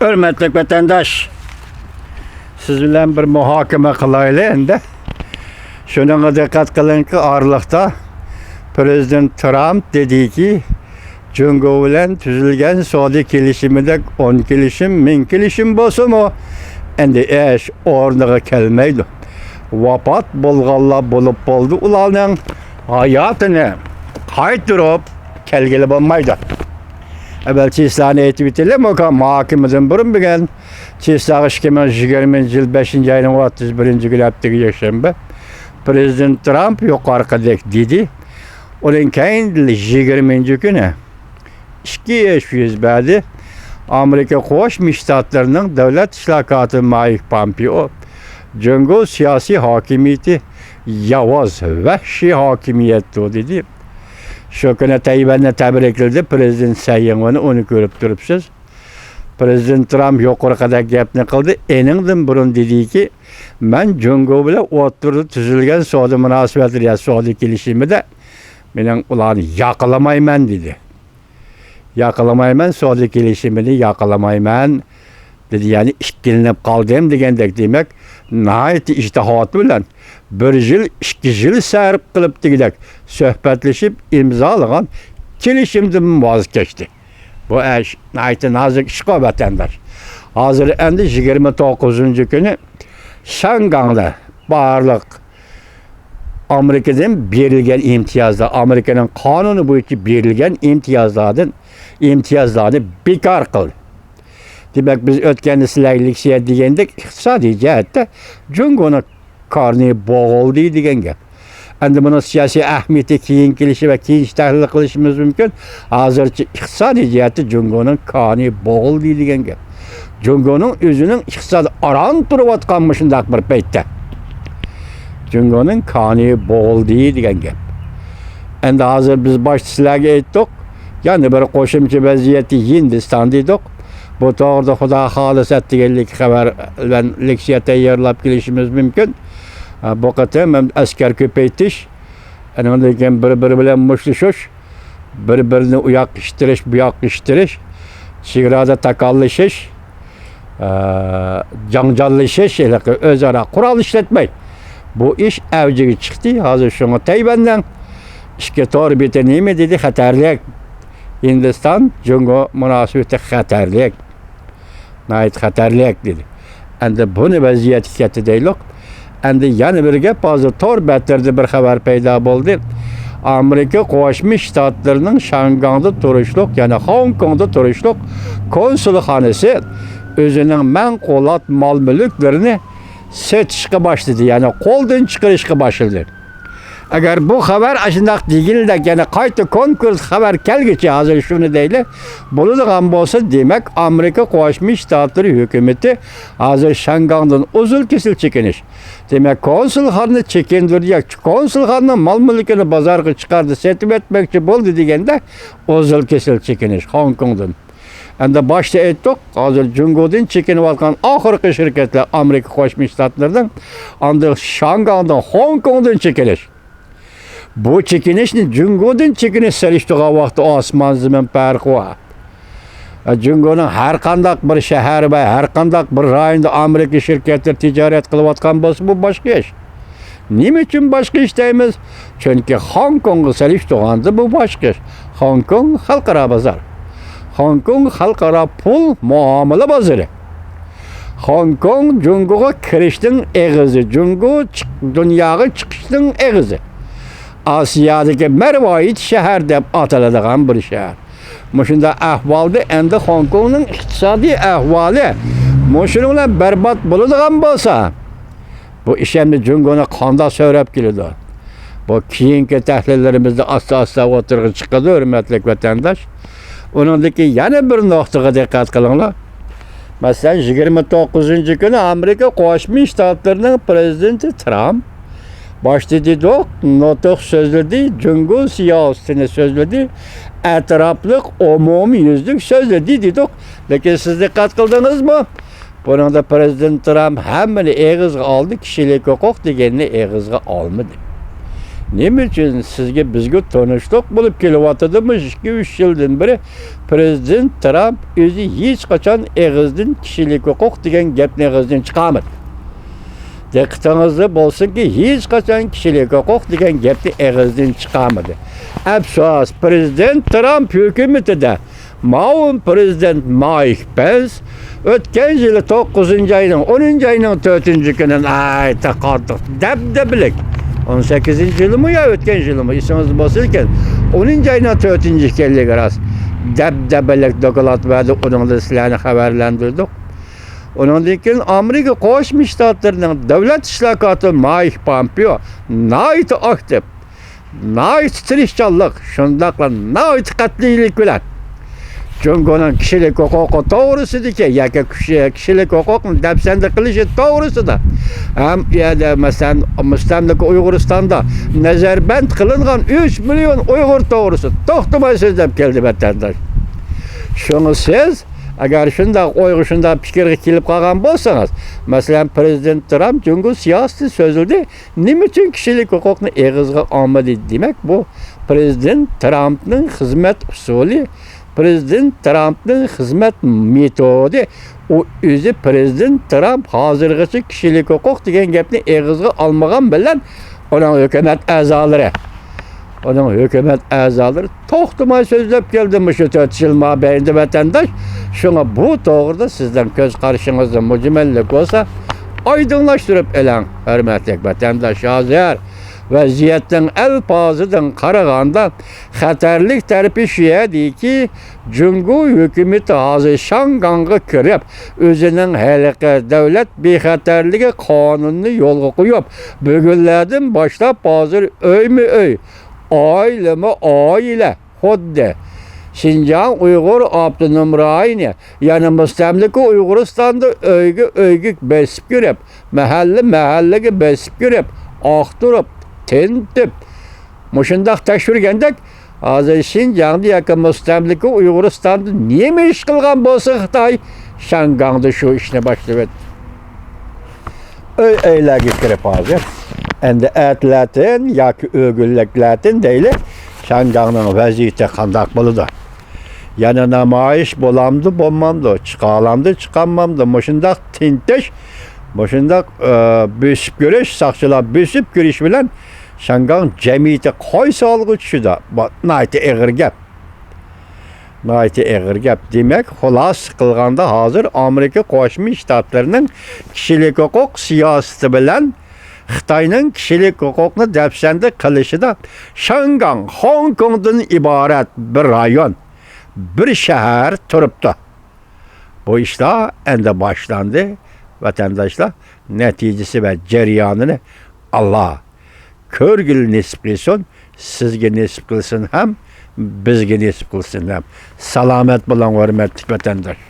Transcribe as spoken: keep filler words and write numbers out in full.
ھۆرمەتلىك ۋەتەنداش، سىز بىلەن بىر مۇھاكىمە قىلايلى ئەمدى. شۇنىڭغا دىققەت قىلىڭكى، ئارىلىقتا پرېزىدېنت ترامپ دېدىكى، جۇڭگو بىلەن تۈزۈلگەن سودا كېلىشىمىدەك ئون كېلىشىم، مىڭ كېلىشىم بولسىمۇ، ئەمدى ئىش ئورنىغا كەلمەيدۇ. ۋاپات بولغانلار بولۇپ بولدى، ئۇلارنىڭ ھاياتىنى قايتۇرۇپ كەلگىلى بولمايدۇ. ئەۋۋەل چىسلانى ئېيتىپ ئۆتەيلى، مۇكا-، مۇھاكىمىدىن بۇرۇن بۈگۈن چىسلاغا ئىككى مىڭ يىگىرمىنچى يىل بەشىنچى ئاينىڭ ئوتتۇز بىرىنچى كۈنى، ھەپتىكى يەكشەنبە، پرېزىدېنت ترامپ يۇقىرىقىدەك دېدى. ئۇنىڭ كەينىدىن يىگىرمىنچى كۈنى ئىككى ئىش يۈز بەردى. ئامېرىكا قوشما شتاتلىرىنىڭ دۆلەت ئىشلار كاتىپى مايك پامپېئو، جۇڭگو سىياسىي ھاكىمىيىتى ياۋاز، ۋەھشىي ھاكىمىيەتتۇ، دېدى. شۇ كۈنى تەيۋەننى تەبرىكلىدى پرېزىدېنت سەي يىڭۋېن، ئۇنى كۆرۈپ تۇرۇپسىز. پرېزىدېنت ترامپ يۇقىرىقىدەك گەپنى قىلدى. ئېنىڭدىن بۇرۇن دېدىكى، مەن جۇڭگو بىلەن ئوتتۇرىدا تۈزۈلگەن سودا مۇناسىۋەتلىرى يا سودا كېلىشىمىدە مېنىڭ ئۇلارنى ياقلىمايمەن دېدى. ياقلىمايمەن، سودا كېلىشىمىنى ياقلىمايمەن دېدى. يەنى ئىككىلىنىپ قالدىم دېگەندەك، دېمەك، ناھايىتى ئىجتىھاتى بىلەن بىر يىل، ئىككى يىل سەرپ قىلىپ دېگۈدەك سۆھبەتلىشىپ ئىمزالىغان كېلىشىمدىن ۋاز كەچتى. بۇ ئىش ناھايىتى نازۇك ئىشقۇ، ۋەتەنداش. ھازىر ئەمدى يىگىرمە توققۇزىنچى كۈنى شياڭگاڭدا بارلىق ئامېرىكىدىن بېرىلگەن ئىمتىيازلار، ئامېرىكىنىڭ قانۇنى بويىچە بېرىلگەن ئىمتىيازلاردىن، ئىمتىيازلارنى بىكار قىلدى. دېمەك، بىز ئۆتكەندە سىلەرگە لېكسىيە دېگەندەك، ئىقتىسادىي جەھەتتە جۇڭگونىڭ كارنى بوغۇلدى دېگەن گەپ. ئەمدى بۇنىڭ سىياسىي ئەھمىيىتى كېيىن كېلىشى ۋە كېيىنچە تەھلىل قىلىشىمىز مۇمكىن. ھازىرچە ئىقتىسادىي جەھەتتە جۇڭگونىڭ كانى بوغۇلدى دېگەن گەپ. جۇڭگونىڭ ئۆزىنىڭ ئىقتىسادى ئاران تۇرۇۋاتقان مۇشۇنداق بىر پەيتتە جۇڭگونىڭ كانى بوغۇلدى دېگەن گەپ. ئەمدى ھازىر بىز باشتا سىلەرگە ئېيتتۇق، يەنە بىر قوشۇمچە ۋەزىيەتتە ھىندىستان دېدۇق. بۇ توغرىدا خۇدا خالىسا ئەتىگەنلىك خەۋەر بىلەن لېكسىيە تەييارلاپ كېلىشىمىز مۇمكىن. بۇ قېتىم ھەم ئەسكەر كۆپەيتىش، ئانىڭدىن كېيىن بىر-بىرى بىلەن مۇشتلىشىش، بىر-بىرىنى ئۇياققا ئىتتىرىش، بۇياققا ئىتتىرىش، چېگرادا تاكاللىشىش، ئە، جاڭجاللىشىش، ھېلىقى ئۆزئارا قورال ئىشلەتمەي. بۇ ئىش ئەۋجىگە چىقتى. ھازىر شۇڭا تەيۋەننىڭ ئىككى تور بېتى نېمە دېدى؟ خەتەرلىك. ھىندىستان، جۇڭگو مۇناسىۋىتى خەتەرلىك. ناھايىتى خەتەرلىك دېدى. ئەمدى بۇنى ۋەزىيەتكە كەتتى دەيلۇق. ئەمدى يەنە بىر گەپ، ھازىر تور بەتلىرىدە بىر خەۋەر پەيدا بولدى. ئامېرىكا قوشما شتاتلىرىنىڭ شياڭگاڭدا تۇرۇشلۇق، يەنى خوڭكوڭدا تۇرۇشلۇق كونسۇلخانىسى ئۆزىنىڭ مەنقۇلات مال-مۈلۈكلىرىنى سېتىشقا باشلىدى، يەنى قولدىن چىقىرىشقا باشلىدى. ئەگەر بۇ خەۋەر ئاشۇنداق دېگىنىدەك، يەنى قايتا كونكرېت خەۋەر كەلگۈچە ھازىر شۇنى دەيلى، بولىدىغان بولسا، دېمەك، ئامېرىكا قوشما شتاتلىرى ھۆكۈمىتى ھازىر شياڭگاڭدىن ئۇزۇل-كېسىل چېكىنىش، دېمەك، كونسۇلخانىنى چېكىندۈردى ياكى كونسۇلخانىنىڭ مال-مۈلكىنى بازارغا چىقاردى، سېتىۋەتمەكچى بولدى دېگەندە، ئۇزۇل-كېسىل چېكىنىش خوڭكوڭدىن. ئەمدى باشتا ئېيتتۇق، ھازىر جۇڭگودىن چېكىنىۋاتقان ئاخىرقى شىركەتلەر ئامېرىكا قوشما شتاتلىرىنىڭ، ئاندىن شياڭگاڭدىن، خوڭكوڭدىن چېكىنىش. بۇ چېكىنىشنى جۇڭگودىن چېكىنىش سېلىشتۇرغان ۋاقىتتا ئاسمان زېمىن پەرقى بار. جۇڭگونىڭ ھەر قانداق بىر شەھەر ۋە ھەر قانداق بىر رايوندا ئامېرىكا شىركەتلىرى تىجارەت قىلىۋاتقان بولسا، بۇ باشقا ئىش. نېمە ئۈچۈن باشقا ئىش دەيمىز؟ چۈنكى خوڭكوڭغا سېلىشتۇرغاندا بۇ باشقا ئىش. خوڭكوڭ خەلقئارا بازار. خوڭكوڭ خەلقئارا پۇل مۇئامىلە بازىرى. خوڭكوڭ جۇڭگوغا كىرىشنىڭ ئېغىزى، جۇڭگو چىق-، دۇنياغا چىقىشنىڭ ئېغىزى. ئاسىيادىكى مەرۋايىت شەھەر دەپ ئاتىلىدىغان بىر شەھەر. مۇشۇنداق ئەھۋالدا ئەمدى خوڭكوڭنىڭ ئىقتىسادىي ئەھۋالى مۇشۇنىڭ بىلەن بەربات بولىدىغان بولسا، بۇ ئىش ئەمدى جۇڭگونى قانداق سۆرەپ كېلىدۇ؟ بۇ كېيىنكى تەھلىللىرىمىزدە ئاستا-ئاستا ئوتتۇرىغا چىقىدۇ، ھۆرمەتلىك ۋەتەنداش. ئۇنىڭدىكى يەنە بىر نۇقتىغا دىققەت قىلىڭلار. مەسىلەن، يىگىرمە توققۇزىنچى كۈنى ئامېرىكا قوشما شتاتلىرىنىڭ پرېزىدېنتى ترامپ باشتا دېدۇق، نۇتۇق سۆزلىدى، جۇڭگو سىياسىتىنى سۆزلىدى، ئەتراپلىق، ئومۇميۈزلۈك سۆزلىدى دېدۇق. لېكىن سىز دىققەت قىلدىڭىزمۇ؟ بۇنىڭدا پرېزىدېنت ترامپ ھەممىنى ئېغىزغا ئالدى، كىشىلىك ھوقۇق دېگەننى ئېغىزغا ئالمىدى. نېمە ئۈچۈن سىزگە، بىزگە تونۇشلۇق بولۇپ كېلىۋاتىدۇ، مۇشۇ ئىككى-ئۈچ يىلدىن بېرى پرېزىدېنت ترامپ ئۆزى ھېچقاچان ئېغىزدىن كىشىلىك ھوقۇق دېگەن گەپنى ئېغىزدىن چىقارمىدى. دىققىتىڭىزدە بولسۇنكى، ھېچقاچان كىشىلىك ھوقۇق دېگەن گەپنى ئېغىزدىن چىقارمىدى. ئەپسۇس، پرېزىدېنت ترامپ ھۆكۈمىتىدە مۇئاۋىن پرېزىدېنت مايك پېنس ئۆتكەن يىلى توققۇزىنچى ئاينىڭ، ئونىنچى ئاينىڭ تۆتىنچى كۈنى ناھايىتى قاتتىق دەبدەبىلىك، ئون سەككىزىنچى يىلىمۇ يا ئۆتكەن يىلىمۇ، ئېسىڭىزدە بولسا ئىكەن، ئونىنچى ئاينىڭ تۆتىنچى ئىكەنلىكى راست، دەبدەبىلىك دوكلات بەردى، ئۇنىڭدىن سىلەرنى خەۋەرلەندۈردۇق. ئۇنىڭدىن كېيىن ئامېرىكا قوشما شتاتلىرىنىڭ دۆلەت ئىشلار كاتىپى مايك پومپېئو ناھايىتى ئاكتىپ، ناھايىتى تىرىشچانلىق، شۇنداقلا ناھايىتى قەتئىيلىك بىلەن جۇڭگونىڭ كىشىلىك ھوقۇقى توغرىسىدىكى ياكى كىشى-، كىشىلىك ھوقۇقنى دەپسەندە قىلىشى توغرىسىدا ھەم ئۇ يەردە، مەسىلەن، مۇستەملىكە ئۇيغۇرىستاندا نەزەربەند قىلىنغان ئۈچ مىليون ئۇيغۇر توغرىسىدا توختىماي سۆزلەپ كەلدى ۋەتەنداش. شۇڭا سىز ئەگەر شۇنداق ئويغا، شۇنداق پىكىرگە كېلىپ قالغان بولسىڭىز، مەسىلەن، پرېزىدېنت ترامپ جۇڭگو سىياسىتى سۆزلىدى، نېمە ئۈچۈن كىشىلىك ھوقۇقنى ئېغىزغا ئالمىدى؟ دېمەك، بۇ پرېزىدېنت ترامپنىڭ خىزمەت ئۇسۇلى، پرېزىدېنت ترامپنىڭ خىزمەت مېتودى. ئۇ ئۆزى، پرېزىدېنت ترامپ ھازىرغىچە كىشىلىك ھوقۇق دېگەن گەپنى ئېغىزغا ئالمىغان بىلەن ئۇنىڭ ھۆكۈمەت ئەزالىرى، ئۇنىڭ ھۆكۈمەت ئەزالىرى توختىماي سۆزلەپ كەلدى مۇشۇ تۆت يىل مابەينىدە ۋەتەنداش. شۇڭا بۇ توغرىدا سىزنىڭ كۆز قارىشىڭىزدا مۇجمەللىك بولسا ئايدىڭلاشتۇرۇپ ئېلىڭ، ھۆرمەتلىك ۋەتەنداش. ھازىر ۋەزىيەتنىڭ ئەلپازىدىن قارىغاندا، خەتەرلىك تەرىپى شۇ يەردىكى، جۇڭگو ھۆكۈمىتى ھازىر شياڭگاڭغا كىرىپ، ئۆزىنىڭ ھېلىقى دۆلەت بىخەتەرلىكى قانۇنىنى يولغا قويۇپ، بۈگۈنلەردىن باشلاپ ھازىر ئۆيمۇ ئۆي، ئائىلىمۇ ئائىلە، خۇددى شىنجاڭ ئۇيغۇر ئاپتونوم رايونى، يەنى مۇستەملىكە ئۇيغۇرىستاندا ئۆيگە ئۆيگە بېسىپ كىرىپ، مەھەللە مەھەللىگە بېسىپ كىرىپ، ئاختۇرۇپ، تىنتىپ، مۇشۇنداق تەكشۈرگەندەك، ھازىر شىنجاڭدا ياكى مۇستەملىكە ئۇيغۇرىستاندا نېمە ئىش قىلغان بولسا خىتاي، شياڭگاڭدا شۇ ئىشنى باشلىۋەتتى. ئۆي-ئۆيلەرگە كىرىپ ھازىر، ئەمدى ئەتىلەتىن ياكى ئۆگۈنلۈكلەتىن دەيلى، شياڭگاڭنىڭ ۋەزىيىتى قانداق بولىدۇ؟ يەنە نامايىش بولامدۇ، بولمامدۇ، چىقالامدۇ، چىقالمامدۇ، مۇشۇنداق تىنتىش، مۇشۇنداق، ئە، بۆسۈپ كىرىش، ساقچىلار بۆسۈپ كىرىش بىلەن شياڭگاڭ جەمئىيىتى قايسى ھالغا چۈشىدۇ؟ بۇ ناھايىتى ئېغىر گەپ. ناھايىتى ئېغىر گەپ. دېمەك، خۇلاسە قىلغاندا، ھازىر ئامېرىكا قوشما شتاتلىرىنىڭ كىشىلىك ھوقۇق سىياسىتى بىلەن خىتاينىڭ كىشىلىك ھوقۇقنى دەپسەندە قىلىشىدا شياڭگاڭ خوڭكوڭدىن ئىبارەت بىر رايون، بىر شەھەر تۇرۇپتۇ. بۇ ئىشلار ئەمدى باشلاندى، ۋەتەنداشلار. نەتىجىسى ۋە جەريانىنى ئاللا كۆرگىلى نېسىپ قىلسۇن، سىزگە نېسىپ قىلسۇن ھەم بىزگە نېسىپ قىلسۇن ھەم. سالامەت بولۇڭ، ھۆرمەتلىك ۋەتەنداش.